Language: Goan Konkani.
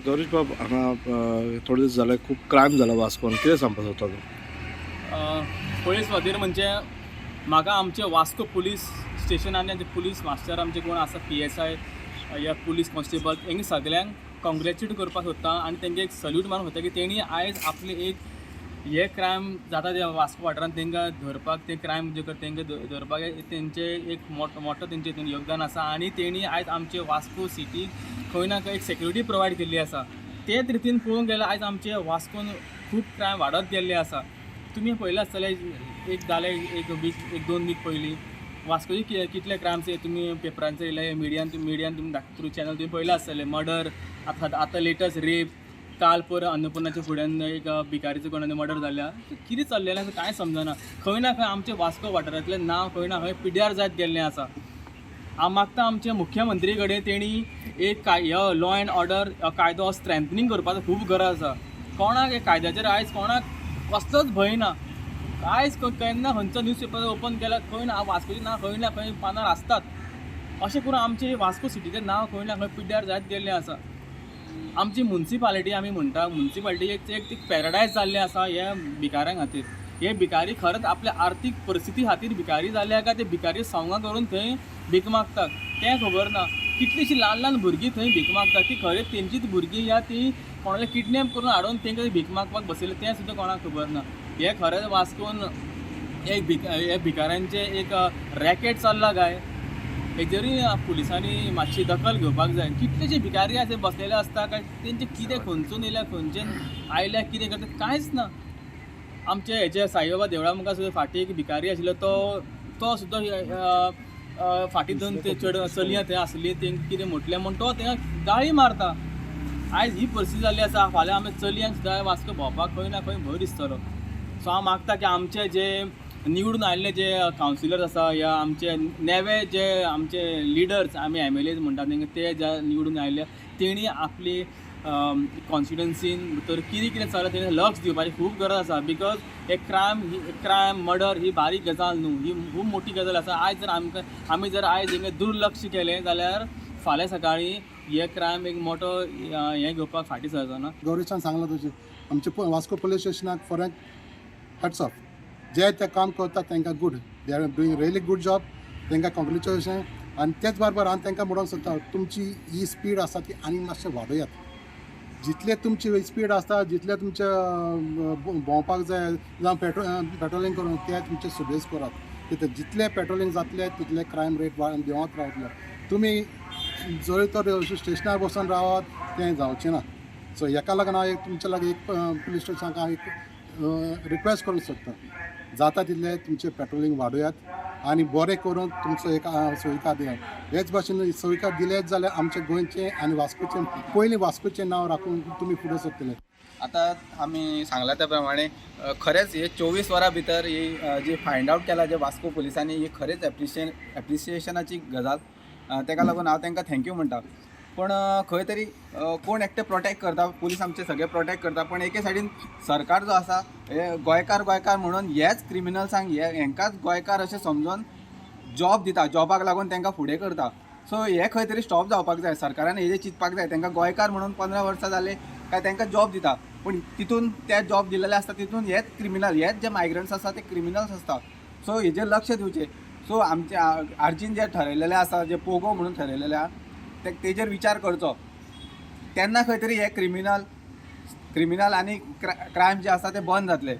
गौरीश बाब, हांगा थोडे दीस जाले खूब क्रायम जाला वास्कोन, कितें सांगपाक सोदता तूं? पुलीस खातीर म्हणजे म्हाका आमचे वास्को पुलीस स्टेशन आनी आमचे पुलीस मास्टर, आमचे कोण आसा पीएसआय या पुलीस कॉन्स्टेबल, हेंगे सगल्यांक कॉंग्रेच्युलेट करपाक सोदता आनी तेंगे एक सल्यूट मारूंक सोदता की तेणी आयज आपले एक हे क्रायम जाता ते वास्को वाठारांत तेंकां धरपाक, ते क्रायम जे करता तेंकां धरपाक तेंचे एक मोटो मोटो तेंचे हितून योगदान आसा. आनी तेणी आयज आमचे वास्को सिटीक खंय ना खंय एक सेक्युरिटी प्रोवायड केल्ली आसा. तेच रितीन पळोवंक गेल्यार आयज आमचे वास्कोन खूब क्रायम वाडत गेल्ले आसा. तुमी पळयलें आसतलें, एक जालें एक वीक, एक दोन वीक पयलीं वास्कोचे कितले क्रायम्स तुमी पेपरांचेर येयले, मिडियान तुमी थ्रू चॅनल तुमी पळयलें आसतलें. मर्डर, आतां आतां लेटस्ट रेप, काल पर अन्नपुर्णाच्या फुड्यान एक भिकारीचो कोण मर्डर जाल्ल्या. कितें चल्लेलें आसा कांय समजना. खंय ना खंय आमचे वास्को वाठारांतलें नांव खंय ना खंय पिड्ड्यार जायत गेल्लें आसा. हांव मागता आमच्या मुख्यमंत्री कडेन, तेणी एक काय लॉ एंड ऑर्डर कायदो स्ट्रेंथनींग करपाचो खूब गरज आसा. कोणाक हे कायद्याचेर आयज कोणाक कसलोच भंय ना. आयज केन्ना खंयचो न्यूज पेपर ओपन केल्यार खंय ना वास्कोचें नांव खंय ना खंय पानार आसतात. अशें करून आमचे वास्को सिटीचें नांव खंय ना खंय पिड्ड्यार जायत गेल्लें आसा. आमची मुन्सिपालिटी, आमी म्हणटा मुन्सिपालिटी, एक एक ती पॅराडायज जाल्लें आसा ह्या भिकाऱ्यां खातीर. हे भिकारी खरेंच आपल्या आर्थीक परिस्थिती खातीर भिकारी जाल्या काय ते भिकारी संवंगां करून थंय भीक मागतात तें खबर ना. कितलींशीं ल्हान ल्हान भुरगीं थंय भीक मागतात, ती खरेंच तेंचीच भुरगीं या ती कोणाले किडनॅप करून हाडून तेंकां भीक मागपाक बसयलें तें सुद्दां कोणाक खबर ना. हें खरेंच वास्कोन एक हे भिकाऱ्यांचें एक रॅकेट चल्लां काय, हेजेरूय पुलिसांनी मातशी दखल घेवपाक जाय. कितलेशे भिकारी आसा बसलेले आसता काय तेंचे कितें, खंयसून येयल्या, खंयच्यान आयल्या, कितें करता कांयच ना. आमचे हेजे साईबाबा देवळा मुखार सुद्दां फाटीं एक भिकारी आशिल्लो, तो तो सुद्दां फाटीं दोन ते चेड चलयां थंय आसली, तेंकां कितें म्हटलें म्हूण तो तेंकां गाळी मारता. आयज ही परिस्थिती जाल्ली आसा. फाल्यां आमी चलयांक सुद्दां वास्को भोंवपाक खंय ना खंय भंय दिसतलो. सो हांव मागता की आमचे जे निवडून आयिल्ले जे कावन्सिलर्स आसा या आमचे नेवे जे आमचे लिडर्स, आमी एमएलएज म्हणटा तेंकां, ते जे निवडून आयिल्ले तेणी आपली कॉन्स्टिट्युन्सीन भितर कितें कितें चल्लां तेणी लक्ष दिवपाची खूब गरज आसा. Because हे क्रायम, ही क्रायम, मर्डर ही बारीक गजाल न्हू, ही खूब मोठी गजाल आसा. आयज जर आमकां आमी जर आयज हिंगा दुर्लक्ष केलें जाल्यार फाल्यां सकाळीं हे क्रायम एक मोठो हें घेवपाक फाटीं सरचो ना. गौरीशान सांगलां तशें आमचे वास्को पुलीस स्टेशनाक फॉर हॅट्स ऑफ. जे ते काम करता तांकां good, they are doing really good job, तांकां कॉंग्रेच्युलेशन. आनी तेच बरोबर हांव तांकां म्हणूंक सोदता, तुमची ही स्पीड आसा ती आनी मातशें वाडयात. जितले तुमची स्पीड आसता, जितले तुमचे भोंवपाक जाय जावं पेट्रोलिंग करून ते तुमचे सुबेज करात. कित्याक जितले पेट्रोलिंग जातले तितले क्रायम रेट देंवत रावतलो. तुमी जर तर स्टेशनार बसून रावत तें जावचें ना. सो हेका लागून हांव एक तुमच्या लागीं एक पुलीस स्टेशनाक हांव एक रिक्वेस्ट करूंक सोदतां, जाता तितलें तुमचें पेट्रोलिंग वाडयात आनी बरें करून तुमचो एक सुविधा दियात. हेच भाशेन सुविधा दिलेच जाल्यार आमच्या गोंयचें आनी वास्कोचें, पयलीं वास्कोचें नांव राखून तुमी फुडें सरतले. आतां आमी सांगला त्या प्रमाणे खरेंच हे 24 वरां भितर ही जी फायंड आवट केला जे वास्को पुलिसांनी, ही खरेंच एप्रिसिएशनाची गजाल. तेका लागून हांव तांकां thank you म्हणटा. पूण खंय तरी कोण एकटे प्रोटेक्ट करता, पुलीस आमचे सगळे प्रोटेक्ट करता, पण एके सायडीन सरकार जो आसा हे गोंयकार गोंयकार म्हणून हेच क्रिमिनल्सांक हे हेंकाच गोंयकार अशें समजून जॉब दिता, जॉबाक लागून तांकां फुडें करता. सो हे खंय तरी स्टॉप जावपाक जाय. सरकारान हेजेर चिंतपाक जाय. तांकां गोंयकार म्हणून 15 वर्सां जाले काय तांकां जॉब दिता, पूण तितून ते जॉब दिलेले आसता तितून हेच क्रिमिनल, हेच जे मायग्रंट्स आसा ते क्रिमिनल्स आसता. सो हेजेर लक्ष दिवचें. सो आमचे आरजीन जे ठरयलेलें आसा, जे पोगो म्हणून ठरयलेलें आहा, ते तेजेर विचार करचो. तेन्ना खंय तरी हे क्रिमिनल आनी क्रायम जे आसा ते बंद जातले.